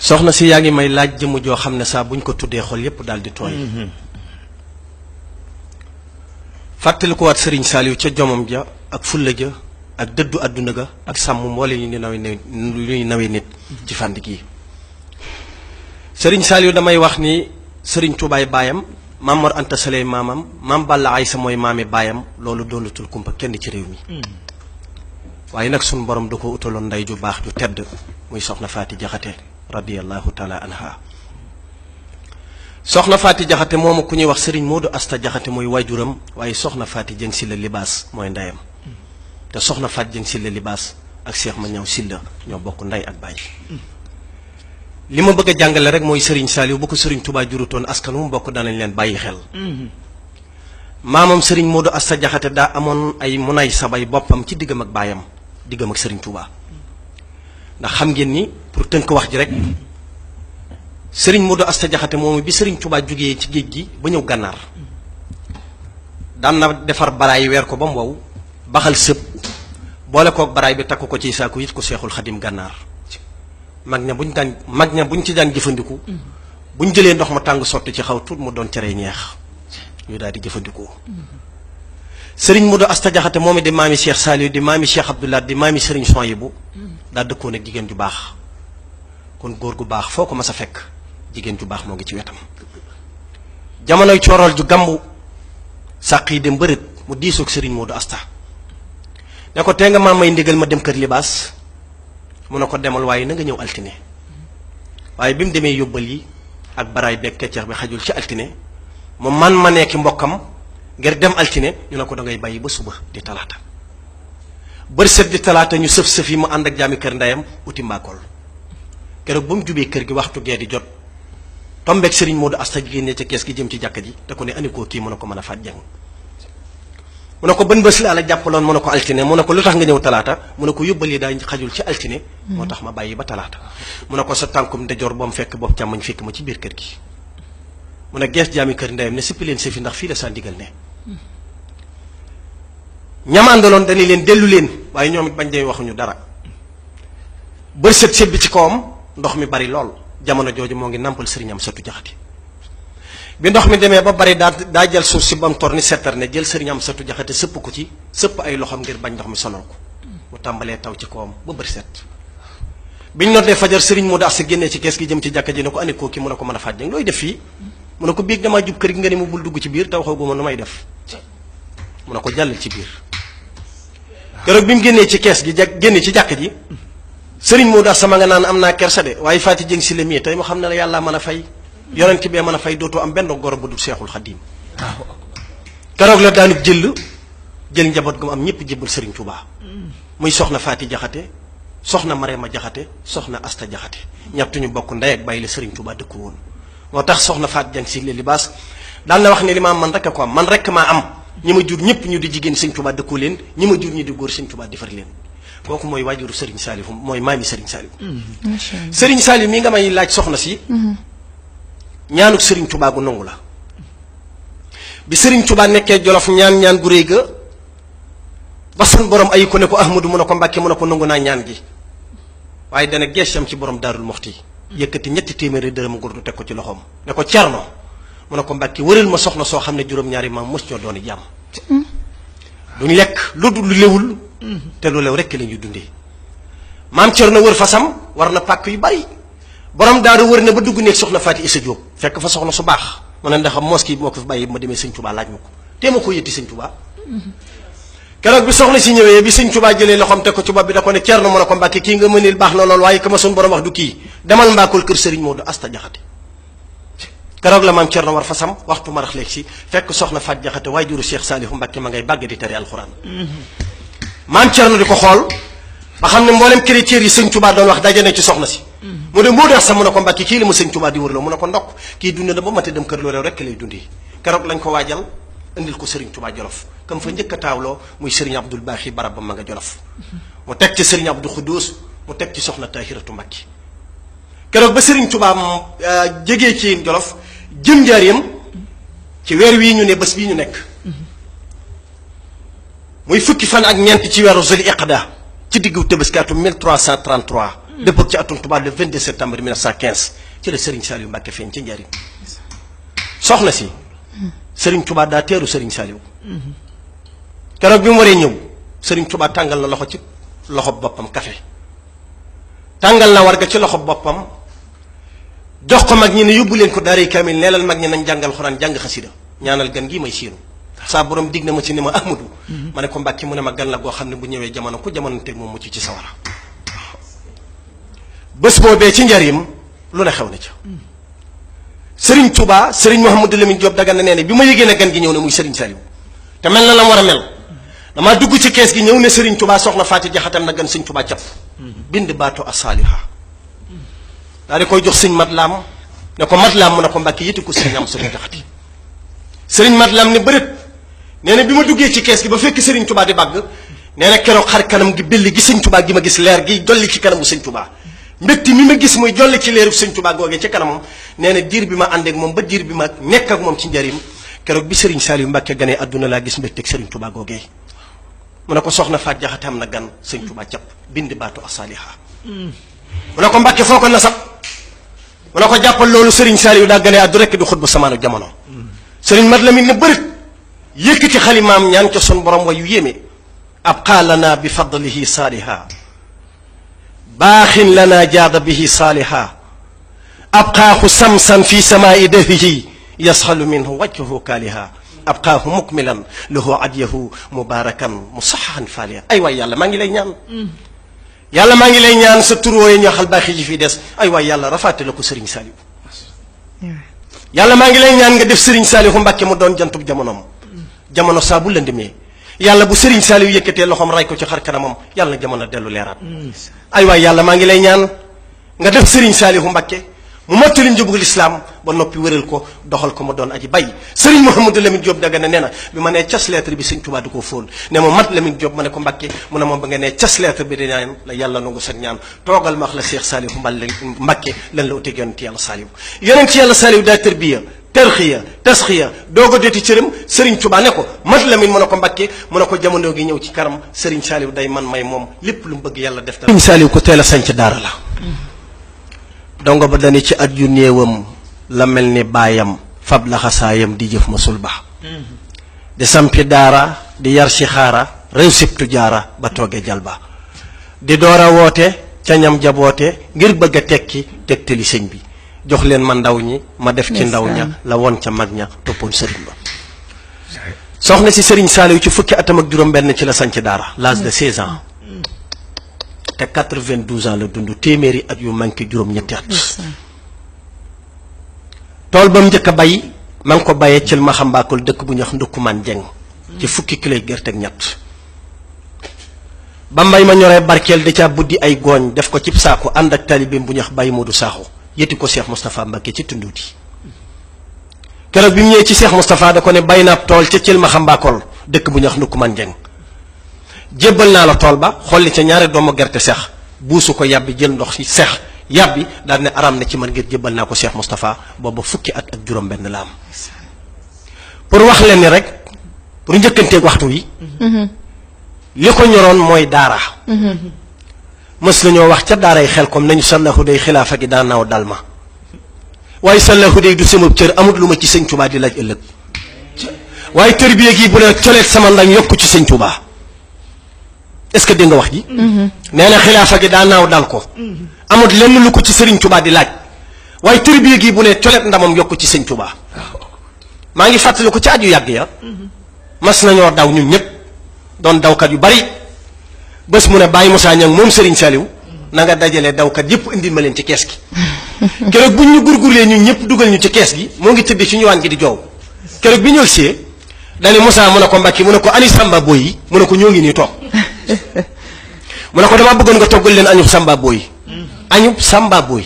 soxna si yaa ngi may laaj jëmm joo xam ne saa buñ ko tuddee xol yépp daal di tooy. fàttali ko waat Serigne Saliou ca jomam ja ak fulla ja ak dëddu àdduna ga ak sàmm mboole yu ñuy nawe nit ci fànn gi. Serigne Saliou damay wax ni Serigne Toubaay baayam Maam Mor Anta Sali maamam Maam Balla Aysa mooy maami baayam loolu doonatul kumpa kenn ci réew mi. waaye nag sunu borom da ko utaloon ndey ju baax ju tedd muy soxna Faati Jaxate radiyallahu taala anha. soxna Faati Jaxate moomu ku ñuy wax Serigne Modou Asta Jaxate mooy waajuram waaye soxna Faati Jëng Silla Libaas mooy ndeyam te soxna Faati Jëng Silla Libaas ak Cheikh ma ñaw Silla ñoo bokk ndey ak baay. li ma bëgg a jàngale rek mooy Serigne Saliou bu ko Serigne Touba jurutoon askan wu mu bokk danañ leen bàyyi xel. maamam Serigne Modou Asta Jaxate daa amoon ay munay sabay boppam ci diggam ak baayam diggam ak Serigne Touba ndax xam ngeen ni pour tënk wax ji rek Serigne Modou Asta Jaxate moomu bi Serigne Touba jógee ci géej gi ba ñëw gànnaar daan na defar baraay weer ko ba mu wow baxal sëb boole koog baraay bi takk ko ci saaku it ko Seexul Xadim gànnaar. mag ña buñ ci daan jëfandiku buñ jëlee ndox ma tàng sotti ci xaw tuut mu doon cere ñeex ñu daal di jëfandikoo. Serigne Modou Asta Jaxate moom di maami Cheikh Saliou di maami Cheikh Abdoulaye di maami Serigne Souhaïbou daa dëkkoon ak jigéen ju baax kon góor gu baax foo ko mas a fekk jigéen ju baax moo ngi ci wetam. jamonoy coorool ju gàmbu sàq yi dem bërit mu diisoog Serigne Modou Asta ne ko tee nga maa may ndigal ma dem kër libaas mu ne ko demal waaye na nga ñëw altine waaye bi mu demee yóbbal yi ak baraay beeg kecceex bi xajul ci altine mu man ma nekki mbokkam ngir dem altine ñu ne ko da ngay bàyyi ba suba di talaata bër set di talaata ñu sëf yi mu ànd ak jaami kër ndeyam uti mbaakool keroog ba mu jubee kër gi waxtu gee di jot tombeeg Serigne Modou Asta génne ca kees gi jëm ci jàkka ji te ko ne ani koo kii mu ne ko mën a faat jàng mu ne ko bën bés la la jàppaloon mu ne ko altine mu ne ko lu tax nga ñëw talaata mu ne ko yóbbal yi daa xajul ci altine moo tax ma bàyyi ba talaata mu ne ko sa tànkum ndejoor boom fekk boobu càmmoñ fekk ma ci biir kër gi mu ne gees jaami kër ndeyam ne sippi leen sëfi ndax fii la saa ndigal ne ñam àndaloon dañu leen dellu leen waaye ñoom it bañ dee waxuñu dara bër sët sët bi ci kawam ndox mi bari lool jamono jooju moo ngi nàmpal Serigne Amsatu Jaxate bi ndox mi demee ba bari daa jël suuf si ba mu tor ni settar ne jël Serigne Amsatu Jaxate sëpp ko ci sëpp ay loxoom ngir bañ ndox mi sonal ko mu tàmbalee taw ci kawam ba bër set biñ noddee fajar Serigne Modou Asta génnee ci kees gi jëm ci jàkka ji ne ko ani koo kii mu ne ko mën a faj jang looy def fii mu ne ko biig damaa jub kër gi nga ne mu bul dugg ci biir te waxoo guma nu may def mu ne ko jàllal ci biir keroog bi mu génnee ci kees gi génne ci jàkka ji Serigne Modou Asta sama nga naan am naa kersa de waaye Faati Jëng si la mii tey mu xam ne la yàlla mën a fay yonent bee mën a fay dootoo am benn goro bu dul Seexul Xadim keroog la daanub jël njaboot gu mu am ñëpp jébbal Serigne Touba muy soxna Faati Jaxate soxna Marema Jaxate soxna Asta Jaxate ñett ñu bokk ndey ak bàyyi la Serigne Touba dëkku woon moo tax soxna Faati Jëng si la libaas daal na wax ne li ma am man rek a ko am man rek maa am ñi ma jur ñëpp ñu di jigéen Serigne Touba dëkku leen ñi ma jur ñu di góor Serigne Touba defar leen kooku mooy waajuru Serigne Saliou mooy maami Serigne Saliou Serigne Saliou mii nga may laaj soxna si ñaanuk Serigne Touba gu nangu la bi Serigne Touba nekkee Jolof ñaan gu réy ga ba sun borom ayi ko ne ko Ahmadu mu ne ko Mbacké mu ne ko nangu naa ñaan gi waaye dana geesam ci borom Daarul Muxti yëkkati ñetti téeméeri dërëm gurdu teg ko ci loxoom ne ko Cerno mu ne ko Mbacké wëral ma soxna soo xam ne juróom-ñaari maam mos ñoo dooni jàmm duñ lekk lu léwul te lu lew rekk la ñuy dundee maam Cerno wër fasam war na pàkk yu bari borom daaru wër na ba dugg nekk soxna Faati Isa Jóob fekk fa soxna su baax mu ne ndax mos kii moo ko fi bàyyi ma demee Sëñ Touba laaj ma ko te ma ko yëtti Sëñ Touba keroog bi soxna si ñëwee bi Sëñ Touba jëlee loxoom teg ko ci bopp bi da ko ne Cerno mu ne ko Mbacké kii nga mënil baax na lool waaye ka ma suñ borom wax du kii demal Mbaakool kër Serigne Modou Asta Jaxate keroog la maam Cerno war fasam waxtu marax léegi si fekk soxna Faati Jaxate waaye juru Cheikh Saliou Mbacké ma ngay bàgg di tere alxuraan maam Cerno di ko xool ba xam ne mboolem chrétien yi Sëñ Touba doon wax dajane ci soxna si mu de Modou Asta mu ne ko Mbacké kii la ma Sëñ Touba di wërloo mu ne ko ndokk kii dund na ba mate dem kër loo réew rekk lay dundee keroog lañ ko waajal indil ko Serigne Touba Jolof kam fa njëkk a taawloo muy Serigne Abdoul Baaxi barab ba ma nga Jolof mu teg ci Serigne Abdou Khoudous mu teg ci soxna Tahiratu Mbacké keroog ba Serigne Touba jegee ci Jolof jëm njaareem ci weer wii ñu ne bés bii ñu nekk muy fukki fan ak ñeent ci weeru Zul Iqda ci diggu Tabaski atum 1333 dëppoo ci atum tubaab le 22 septembre 1915 ci la Serigne Saliou Mbacké feeñ ci njariñ soxna si Serigne Touba daa teeru Serigne Saliou keroog bi mu waree ñëw Serigne Touba tàngal na loxo ci loxo boppam café tàngal na warga ci loxo boppam jox ko mag ñi ne yóbbu leen ko daaray kaamil neelal mag ñi nañ jàngal xuraan jàng xasida ñaanal gan gii may siinu saa borom dig na ma ci ne ma Ahmadou ma ne ko Mbacké mu ne ma gan la goo xam ne bu ñëwee jamono ku jamono teg moom mucc ci sawara bés boobee ci njariñ lu ne xew na ca Serigne Touba Serigne Mouhamadou Lamine Diop Dagana nee ne bi ma yëgee ne gan gi ñëw ne muy Serigne Saliou te mel na la mu war a mel damaa dugg ci kees gi ñëw ne Serigne Touba soxna Faati Jaxatam na gan Serigne Touba cap bind baatu asaliha daal di koy jox sëñ Matlaam ne ko Matlaam mu ne ko Mbacké yëti ko Serigne am Serigne Jaxati Serigne Matlaam ne bërët nee na bi ma duggee ci kees gi ba fekk Serigne Touba di bàgg nee na keroog xar kanam gi belli gi Serigne Touba gi ma gis leer gi jolli ci kanamu Serigne Touba mbégte mi ma gis muy jolli ci leeru Serigne Touba googee ci kanamam nee na diir bi ma ànd ak moom ba diir bi ma nekk ak moom ci njariñ keroog bi Serigne Saliou Mbacké ganee adduna laa gis mbégte ak Serigne Touba googee mu ne ko soxna Faat Jaxate am na gan Serigne Touba cap bind baatu asaliha mu ne ko Mbacké foo ko nasab mu ne ko jàppal loolu Serigne Saliou daa ganee addu rekk di xutba samaanu jamono Serigne Mat Lamin ne bërit yëkkati xalimaam ñaan ca sun borom wayu yéeme abqaa lana bi fadlihi saaliha baaxin lana jaada bihi saaliha abqaahu samsan fi samaai dahrihi yasxalu minhu wajhuhu kaaliha abqaahu mukmilan lahu adyahu mubarakan musaxahan faaliha ay waay yàlla maa ngi lay ñaan yàlla maa ngi lay ñaan sa turooye ñoo xal baaxi ji fi des ay waay yàlla rafaate la ko Serigne Saliou yàlla maa ngi lay ñaan nga def Serigne Saliou Mbacké mu doon jantub jamonoom jamono saa bu lëndëmee yàlla bu Serigne Saliou yëkkatee loxoom ray ko ci xar kanamam yàlla na jamono dellu leeraat ay waay yàlla maa ngi lay ñaan nga def Serigne Saliou Mbacké mu mottali njubug lislaam ba noppi wéral ko doxal ko ma doon aji bay Serigne Mouhamadou Lamine Diop Dagana nee na bi ma nee cas lettre bi Serigne Touba di ko fóon ne ma Mat Lamine Diop ma ne ko Mbacké mu ne moom ba nga nee cas lettre bi di ñaan la yàlla nangu sa ñaan toogal ma wax la Cheikh Saliou Mbacké lan la uteeg yonent yàlla Saliou yonent yàlla Saliou daa tërbiya tarxiya tasxiya doog a doti cëram Serigne Touba ne ko Mat Lamine mu ne ko Mbacké mu ne ko jamono gi ñëw ci kanam Serigne Saliou day man may moom lépp lu mu bëgg yàlla def Serigne Saliou ko teel a sanc daara la dongo ba dani ci at yu néewam la mel ni baayam fab laxasaayam di jëf masul ba di sampi daara di yar si xaara réew sibtu jaara ba tooge jalba di door a woote ca ñam jaboote ngir bëgg a tekki tegtali sëñ bi jox leen ma ndaw ñi ma def ci ndaw ña la woon ca mag ña toppoon sëriñ ba soxna si Serigne Saliou ci fukki atam ak juróom benn ci la sanc daara l'âge de 16 ans te 92 ans la dund téeméeri at yu manqué juróom-ñetti at tool ba mu njëkk a bay ma ngi ko bayee cil ma xambaakol dëkk bu ñuy wax ndukkumaan jeng ci fukki kilo gerte ak ñett ba mbay ma ñoree barkeel da caa buddi ay gooñ def ko cib saako ànd ak talibeem bu ñuy wax Baye Modou Sakho yëtti ko Cheikh Moustapha Mbacké ci tunduuti keroog bi mu ñëwee ci Cheikh Moustapha da ko ne bay naab tool ca cil ma xambaakol dëkk bu ñuy wax ndukkumaan jeng jébbal naa la tool ba xolli ca ñaari doomu gerte seex buusu ko yàbbi jël ndox ci seex yàbbi daal ne aram na ci man ngir jébbal naa ko Cheikh Moustapha booba fukki at ak juróom benn la am pour wax leen ni rek pour njëkkanteeg waxtu yi li ko ñoroon mooy daara mës nañoo wax ca daaray xel comme nañu sallahu day xilaafa gi daa naaw dal ma waaye sallahu day du sama cër amut lu ma ci sëñ Touba di laaj ëllëg waaye tërbiye gi bu ne coleet sama ndam yokku ci sëñ Touba est-ce que dégg nga wax ji nee na xilaafa gi daa naaw dal ko amut lenn lu ko ci Serigne Touba di laaj waaye tërbiye gi bu ne coleet ndamam yokku ci sëñ Touba maa ngi fàttali ko ci at yu yàgg ya mas nañoo daw ñun ñëpp doon dawkat yu bari bés mu ne Baye Moussa Niang moom Serigne Saliou na nga dajale dawkat yëpp indil ma leen ci kees gi keroog bu ñu gurgurlee ñun ñëpp dugal ñu ci kees gi moo ngi tëdd ci ñëwaan gi di joow keroog bi ñëw see dani Moussa mu ne ko Mbacké mu ne ko ani Samba Boy yi mu ne ko ñoo ngi nii toog mu ne ko damaa bëggoon nga toggal leen añub Samba Boy añub Samba Boy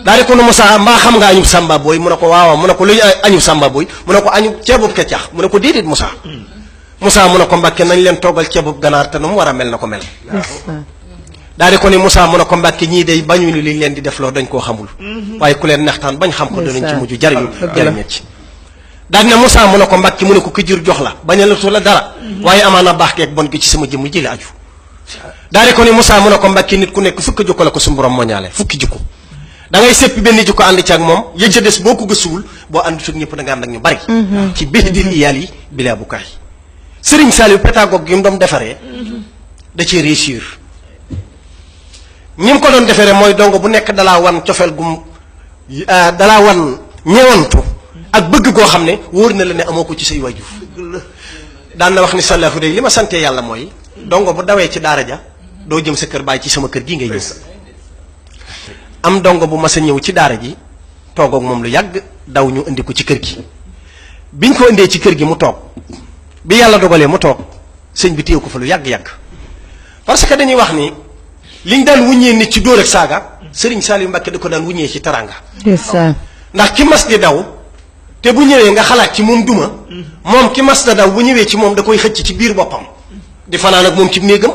daal di ko ne Moussa mbaa xam nga añub Samba Boy mu ne ko waaw mu ne ko luy añub Samba Boy mu ne ko añub ceebub keccax mu ne ko déedéet Moussa mu ne ko Mbacké nañ leen toggal ceebub ganaar te nu mu war a mel na ko mel daal di ko ne Moussa mu ne ko Mbacké ñii day bañu ni liñ leen di def loo dañ koo xamul waaye ku leen nextaan bañ xam ko danañ ci mujj jariñet ci daal ne Moussa mu ne ko Mbacké mu ne ko ki jur jox la bañalatu la dara waaye amaana baax geeg bon gi ci sama jëmm ji la aju daal di ko ni Moussa mu ne ko Mbacké nit ku nekk fukki jikko la ko suñu borom moñaale fukki jikko da ngay seppi benn jikko ànd ci ak moom yëg ca des boo ko gëstuwul boo ànd ci ñëpp da nga ànd ak ñu bari ci bihdil iyaal yi bilaa bu kaay Serigne Saliou pédagogue gi mu doon defaree da cee réussir ñi mu ko doon defaree mooy dongo bu nekk dalaa wan cofeel gum dalaa wan ñewantu ak bëgg goo xam ne wóor na la ne amoo ko ci say waajur daan na wax ni Saliou day li ma santee yàlla mooy dongo bu dawee ci daara ja doo jëm sa kër bàyyi ci sama kër gii ngay ñëw am dongo bu mas a ñëw ci daara ji toog ak moom lu yàgg daw ñu indi ko ci kër gi biñ ko indee ci kër gi mu toog bi yàlla dogalee mu toog sëñ bi téye ko fa lu yàgg-yàgg parce que dañuy wax ni liñ daan wuññee nit ci dóor ak saaga Serigne Saliou Mbacké da ko daan wuññee ci taranga ndax ki mas di daw te bu ñëwee nga xalaat ci moom duma moom ki mas da daw bu ñëwee ci moom da koy xëcc ci biir boppam di fanaan ak moom ci néegam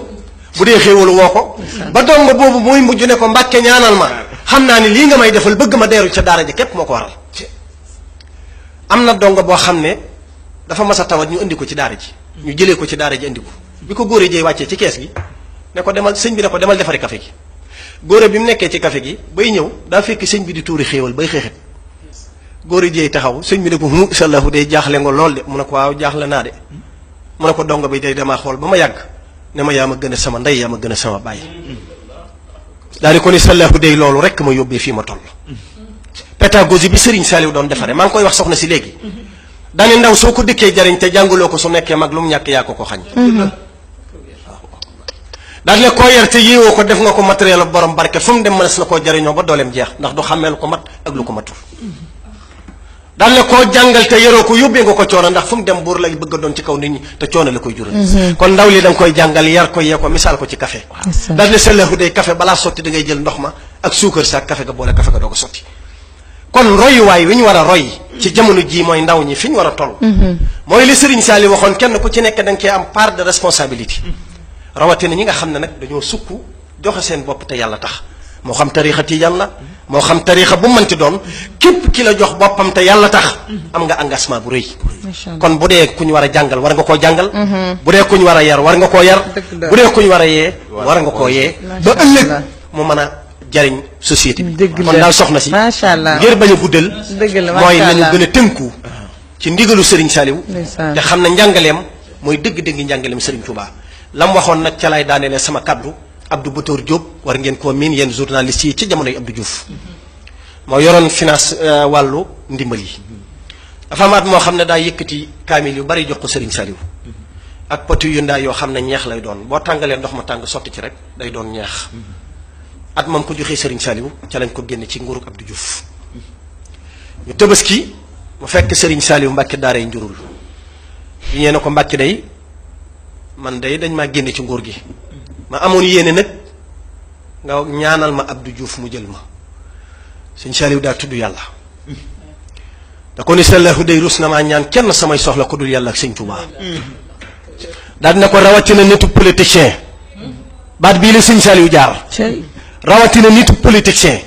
bu dee xéewalu woo ko ba dongo boobu mooy mujj ne ko Mbacké ñaanal ma xam naa ni lii nga may defal bëgg ma deeru ca daara ja képp moo ko waral am na dongo boo xam ne dafa mas a tawat ñu indi ko ci daara ji ñu jëlee ko ci daara ji indi ko bi ko góore jëy wàccee ci kees gi ne ko demal sëñ bi ne ko demal defari café gi góore bi mu nekkee ci café gi bay ñëw daa fekk sëñ bi di tuuri xéewal bay xeexet góore jëy taxaw sëñ bi ne ko mu sallahu day jaaxle nga lool de mu ne ko waaw jaaxle naa de mu ne ko dongo bi day damaa xool ba ma yàgg ne ma yaa ma gën a sama ndey yaa ma gën a sama baay daal di ko ni sallahu day loolu rek ma yóbbee fii ma toll pédagogie bi Serigne Saliou doon defaree maa ngi koy wax soxna si léegi daane ndaw soo ko dëkkee jariñ te jàngaloo ko su nekkee mag lu mu ñàkk yaa ko xañ daal ne koo yar te yéewoo ko def nga ko matériel borom barke fu mu dem mënees na koo jariñoo ba dooleem jeex ndax du xàmmee lu ko mat ak lu ko matul daal ne koo jàngal te yaroo ko yóbbee nga ko coono ndax fu mu dem buur lay bëgg a doon ci kaw nit ñi te coono la koy jural kon ndaw li da nga koy jàngal yar ko yee ko misaal ko ci café daal ne sallahu day café balaa sotti da ngay jël ndox ma ak suukar sa ak café ga boole café ga doo ko sotti kon royuwaay wi ñu war a roy ci jamono jii mooy ndaw ñi fi ñu war a toll mooy li Serigne Saliou waxoon kenn ku ci nekk da nga koy am part de responsabilité rawatina ñi nga xam ne nag dañoo sukk joxe seen bopp te yàlla tax moo xam tariixa tijaan la moo xam tariixa bu mënti doon képp ki la jox boppam te yàlla tax am nga engagement bu rëy kon bu dee ku ñu war a jàngal war nga koo jàngal bu dee ku ñu war a yar war nga koo yar bu dee ku ñu war a yee war nga koo yee ba ëllëg mu mën a jariñ société bi kon daal soxna si ngir bañ a guddal mooy nañu gën a tënku ci ndigalu Serigne Saliou te xam ne njàngaleem mooy dëgg-dëgg njàngaleem Serigne Touba la mu waxoon nag ca lay daanelee sama kaddu Abdou Batoor Diop war ngeen koo miin yéen journalistes yi ci jamonoy Abdou Diouf moo yoroon finance wàllu ndimbal yi dafa amaat moo xam ne daa yëkkati kaamil yu bari jox ko Serigne Saliou ak poti yu ndaa yoo xam ne ñeex lay doon boo tàngalee ndox ma tàng sotti ci rek day doon ñeex at moom ko joxee Serigne Saliou ca lañ ko génne ci nguurug Abdou Diouf ñu Tabaski mu fekk Serigne Saliou Mbacké daaray njurul yu ñee ne ko Mbacké day man day dañ maa génne ci nguur gi ma amoon yéene nag nga ñaanal ma Abdou Diouf mu jël ma Serigne Saliou daa tudd yàlla da ko ni sallahu day rus na maa ñaan kenn samay soxla ku dul yàlla ak Serigne Touba daal dina ko rawatina nitu politicien baat bii la Serigne Saliou jaar rawatina nitu politicien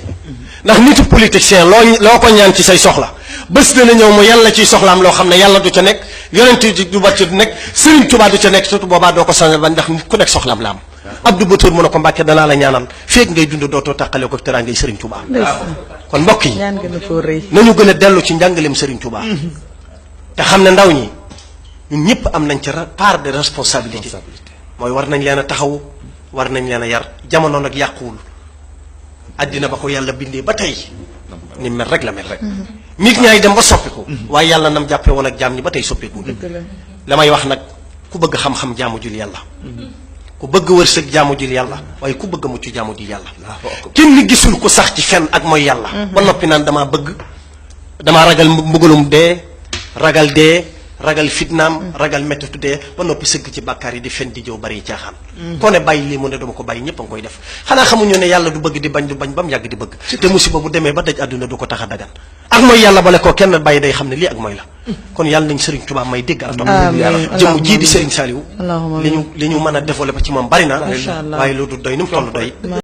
ndax nitu politicien loo ko ñaan ci say soxla bés dana ñëw mu yàlla ciy soxlaam loo xam ne yàlla du ca nekk yonent du ba ci nekk Serigne Touba du ca nekk surtout boobaa doo ko sanal ba ndax ku nekk soxlaam la am Abdou Batoor mu ne ko Mbacké danaa la ñaanal feeg ngay dund dootoo tàqale ko teraangay Serigne Touba kon mbokk yi nañu gën a dellu ci njàngaleem Serigne Touba te xam ne ndaw ñi ñun ñëpp am nañ ci part de responsabilité mooy war nañ leen a taxawu war nañ leen a yar jamono nag yàquwul àddina ba ko yàlla bindee ba tey ni mel rek la mel rek nit ñaay dem ba soppiku waaye yàlla nam jàppee woon ak jaam ñi ba tey soppeeku la may wax nag ku bëgg xam-xam jaamu jul yàlla ku bëgg wërsëg jaamu jul yàlla waaye ku bëgg mucc jaamu jul yàlla kenn gisul ku sax ci fen ak mooy yàlla ba noppi naan damaa ragal mbugalum dee ragal fitnaam ragal méttitu dee ba noppi sëgg ci bàkkaar yi di fen di jëw bari caaxaan koo ne bàyyi lii mu ne dama ko bàyyi ñëpp a ngi koy def xanaa xamuñu ne yàlla du bëgg di bañ du bañ ba mu yàgg di bëgg te musiba bu demee ba daj àdduna du ko tax a dagan ak mooy yàlla bale koo kenn bàyyi day xam ne lii ak mooy la kon yàlla nañ Serigne Touba may dégg ak topp jëmm jii di Serigne Saliou li ñu mën a développé ci moom bari na waaye loolu doy ni mu toll doy